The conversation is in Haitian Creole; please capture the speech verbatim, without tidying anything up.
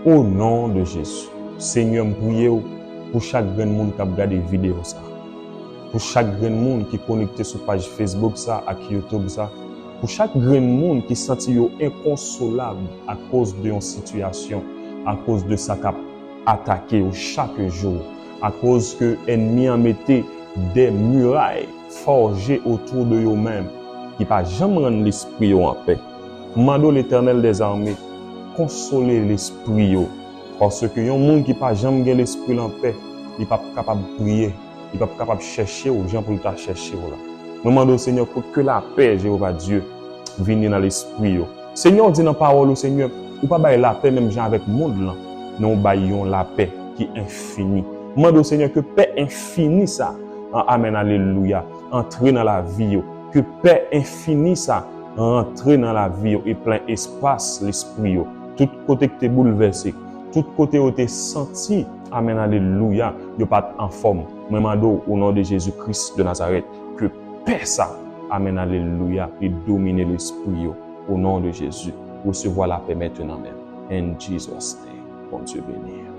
O non de Jezi, Senyè, m priye w pou chak grenn moun k ap gade videyo sa, pou chak grenn moun ki konekte sou paj Facebook sa ak YouTube sa, pou chak grenn moun ki santi yo enkonsolab akoz de yon sitiyasyon, akoz de sa k ap atake yo chak jou, akoz ke ènmi an mete de miray fòje otou de yo menm, ki pa janm rann lespri yo anpè. M mande w, Letènèl dèzame, konsole lespri yo, paske yon moun ki pa janm gen lespri l anpè, li p ap kapab priye, li p ap kapab chèche w jan pou l ta chèche w la. Mwen mande w, Senyè, pou ke lapè, Jewova Dye, vini nan lespri yo. Senyè, w di nan pawòl ou, Senyè, ou pa bay lapè menm jan avèk mond lan, men w bay yon lapè ki enfini. M mande w, Senyè, ke pè enfini sa, a- amèn, alelouya, antre nan lavi yo. Ke pè enfini sa rantre nan lavi yo e plen espas lespri yo. Tout kote ki te boulvèse, tout kote yo te santi, amèn, alelouya, yo pa t anfòm. Mwen mande w, o non de Jezi Kris de Nazarèt, ke pè sa, amèn, alelouya, li domine lespri yo. O non de Jezi, resevwa lapè mentenan menm. In Jesus' name. Bondye beni.